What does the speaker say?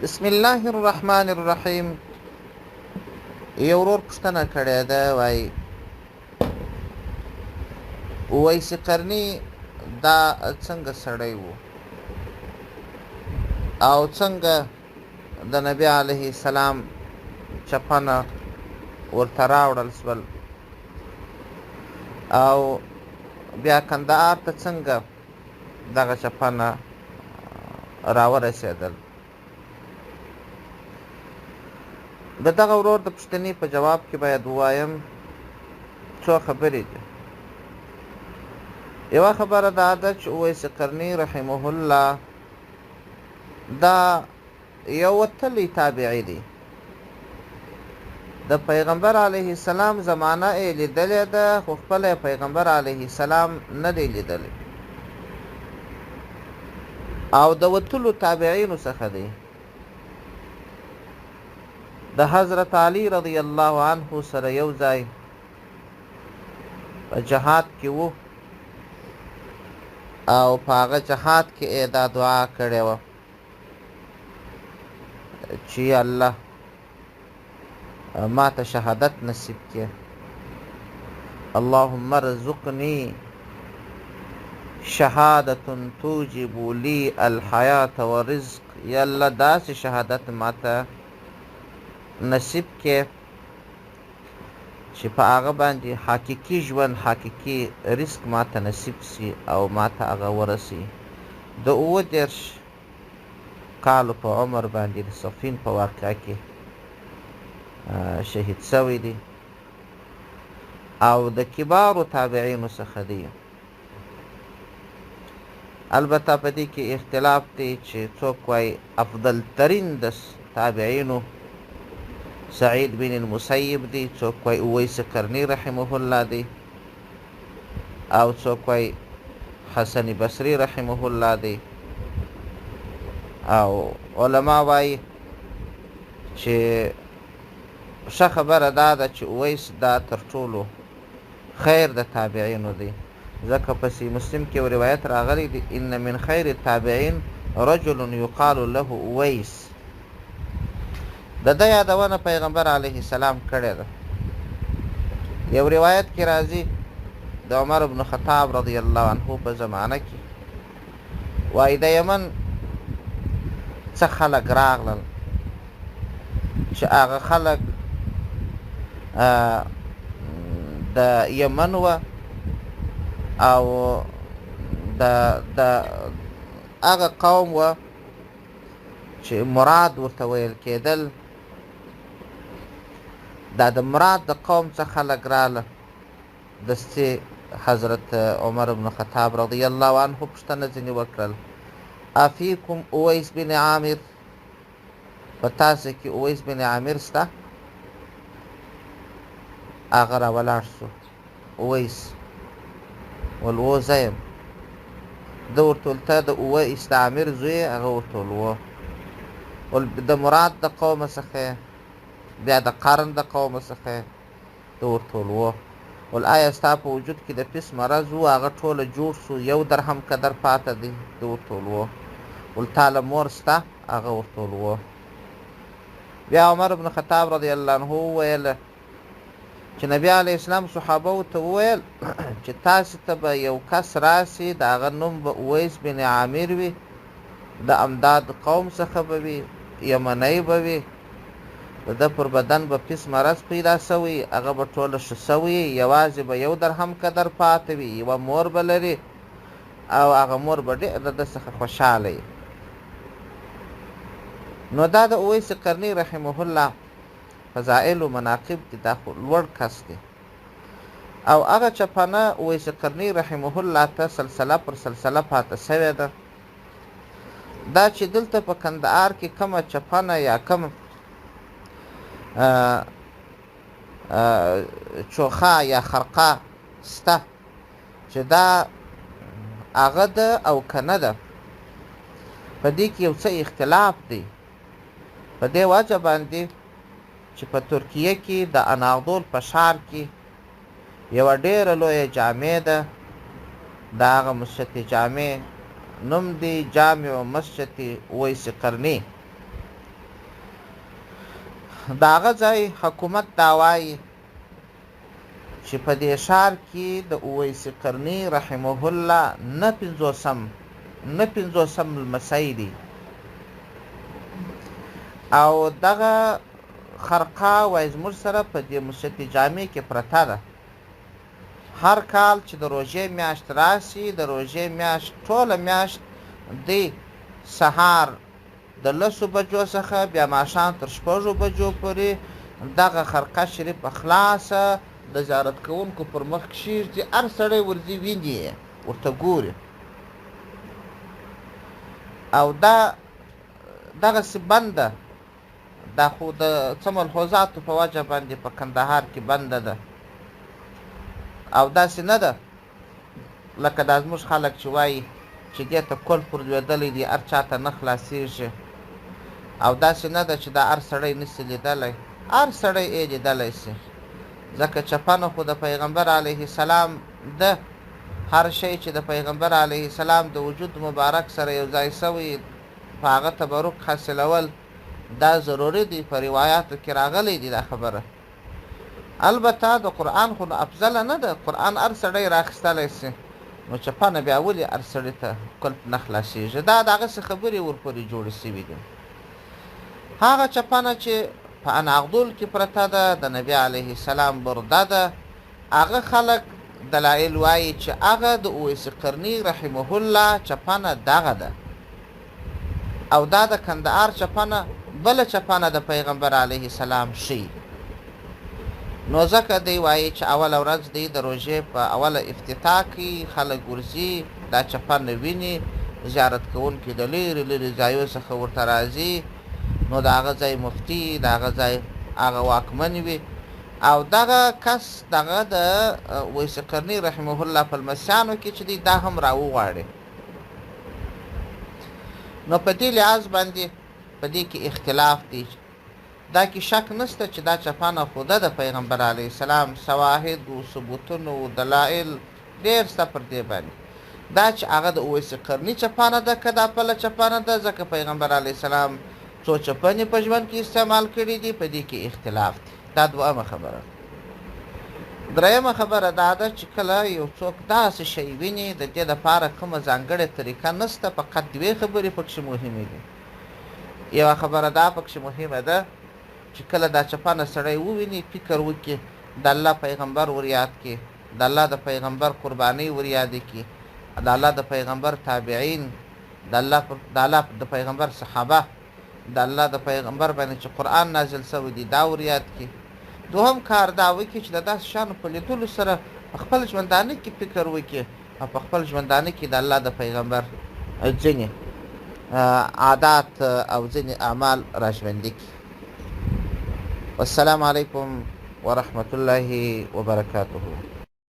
بسم الله الرحمن الرحیم. یو ورور پوښتنه کړې ده، وایي اویس قرني دا څنګه سړی و او څنګه د نبی علیه السلام چپنه ورته راوړل سول او بیا کندهار ته څنګه دغه چپنه راورسېدل؟ د دغه ورور د پوښتنې په جواب کې باید ووایم څو خبرې دي. یوه خبره دا ده چې اویس قرني رحمه الله دا یو وتلی تابعي دی، د پیغمبر علیه السلام زمانه یې لیدلې ده، خو خپله یې پیغمبر علیه السلام نه دی لیدلی او د وتلو تابعینو څخه دی. د حضرت علی رضی الله عنه سره یو ځای په جهاد کې وو او په هغه جهاد کې یې دا دعا کړې وه چې یا الله ما ته شهادت نصیب کړې، اللهم ارزقني شهادة توجب لي الحیاة والرزق. یا الله داسې شهادت ما ته نصیب کړې چې په هغه باندې حقیقي ژوند، حقیقي رزق ما ته نصیب سي او ما ته هغه ورسي. د 37 کالو په عمر باندې د صفین په واقعه کې شهید سوی دی او د کبارو تابعینو څخه دی. البته په دې کې اختلاف دی چې څوک وایي افضل ترین د تابعینو سعید بن المسیب دی، څوک وایي اویس قرني رحمه الله دی، او څوک وایي حسن بصري رحمه الله دی. او علما وایي چې ښه خبره دا ده چې اویس دا تر ټولو خیر د تابعینو دی، ځکه په صحیح مسلم کې یو روایت راغلی دی، ان من خیر التابعین رجل یقال له اویس. د ده یادونه پیغمبر علیه السلام کړې ده. یو روایت کې راځي د عمر بن خطاب رضی الله عنه په زمانه کې، وایي د یمن څه خلک راغلل چې هغه خلک د یمن وه او د هغه قوم وه چې مراد ورته ویل کېدل. دا د مراد د قوم څخه خلک راغله. دستي حضرت عمر بن خطاب رضی الله عنه پوښتنه ځینې وکړل، افیکم اویس بن عامر؟ په تاسو کې اویس بن عامر سته؟ هغه راولاړ سو. اویس ول وو زه یم. ده ورته ویل ته د اویس د عامر زوی یې؟ هغه ورته ویل وو. ول د مراد د قومه څخه یې؟ بیا د قرن د قومه څخه یې؟ ده ورته ویل وو. ول آیا ستا په وجود کې د پیس مرض و؟ هغه ټوله جوړ سو، یو درهم قدر پاته دی؟ ده ورته ویل وو. ول تا له مور سته؟ هغه ورته ویل وو. بیا عمر بن خطاب رضی الله عنه وویل چې نبی علیه السلام صحابه ته وویل چې تاسې ته به یو کس راسي، د هغه نوم به اویس بن عامر وي، د امداد قوم څخه به وي، یمنی به وي، د ده پر بدن به پیس مرض پیدا سوی، هغه به ټوله ښه سوی، یوازې به یو درهم قدر پاته وي، یوه مور به لري او هغه مور به ډېر د ده څخه خوشحاله وي. نو دا د اویس قرني رحمه الله فضائل و مناقب دي، دا خو لوړ کس دی. او هغه چپنه اویس قرني رحمه الله ته سلسله پر سلسله پاته سوې ده. دا چې دلته په کندهار کې کومه چپنه یا کوم چوخه یا خرقه سته چې دا هغه ده او که نه ده، په دې کې یو څه اختلاف دی. په دې وجه باندې چې په ترکیه کې د اناضول په ښار کې یوه ډېره لویه جامع ده، د هغه مسجد جامع نوم دی جامع مسجد اویس قرني. د هغه ځای حکومت دا وایي چې په دې ښار کې د اویس قرني رحمه الله 59 لمسی دی او دغه خرقه وایي زموږ سره په دې مسجد جامع کې پرته ده. هر کال چې د روژې میاشت راشي، د روژې میاشت ټوله میاشت دی سهار د 10 بجو څخه بیا ماښام تر 6 بجو پورې دغه خرقه شریفه خلاصه د زیارت کوونکو پر مخ کښېږدي، هر سړی ورځي ویني یې، ورته ګوري. او دا دغسې بنده دا خو د څه ملحوظاتو په وجه باندې په کندهار کې بنده ده او داسې نه ده لکه دا زموږ خلک چې وایي چې دې ته کلپ ور لوېدلی دی، هر چا ته نه خلاصېږي، او داسې نه ده چې دا هر سړی نسي لیدلی، هر سړی یې لیدلی سي، ځکه چپنه خو د پیغمبر علیه السلام ده. هر شی چې د پیغمبر علیه السلام د وجود مبارک سره یو ځای سوی په هغه تبرک حاصلول دا ضروري دی، په روایاتو کې راغلی دی دا خبره. البته د قرآن خو نو افضله نه ده، قرآن هر سړی راخیستلی سي، نو چپنه بیا ولې هر سړي ته کلپ نه خلاصېږي؟ دا دغسې خبرې ورپورې جوړې سوي دي. هغه چپنه چې په اناغدول کې پرته ده، د نبي علیه السلام برده ده، هغه خلک دلایل وایي چې هغه د اویس قرني رحمه الله چپنه دغه ده، او دا د کندهار چپنه بله چپنه د پیغمبر علیه السلام ښیي. نو ځکه دی وایي چې اوله ورځ دی د روژې په اوله افتتاح کوي، خلک ورځي دا چپنه ویني، زیارت کوونکي د لرې لرې ځایو څخه ورته راځي، نو د هغه ځای مفتي، د هغه ځای هغه واکمن وي، او دغه کس دغه د اویس قرني رحمه الله په لمسیانو کې چې دی دا هم راوغواړي. نو په دې لحاظ باندې په دې کې اختلاف دی، دا کې شک نشته چې دا چپنه خو ده د پیغمبر علیه السلام، شواهد و ثبوتونه و دلایل ډېر شته پر دې باندې. دا چې هغه د اویس قرني چپنه ده که دا بله چپنه ده، ځکه پیغمبر علیه السلام څو چپنې په ژوند کې استعمال کړي دي، په دې کې اختلاف دی. دا دوهمه خبره ده. درېیمه خبره دا ده چې کله یو څوک داسې شی ویني، د دې دپاره کومه ځانګړې طریقه نشته، فقط دوې خبرې پکښې مهمې دي. یوه خبره دا پکښې مهمه ده چې کله دا چپنه سړی وویني، فکر وکړي، د الله پیغمبر ور یاد کړي، د الله د پیغمبر قربانۍ ور یادې کړي، د الله د پیغمبر تابعین، د الله د پیغمبر صحابه، د الله د پیغمبر باندې چې قرآن نازل سوی دی دا ور یاد کړي. دوهم کار دا وکړي چې د داسې شیانو په لیدلو سره په خپل ژوندانه کې فکر وکړي او په خپل ژوندانه کې د الله د پیغمبر ځینې عادات او ځینې اعمال راژوندي کړي. والسلام علیکم ورحمة الله وبرکاته.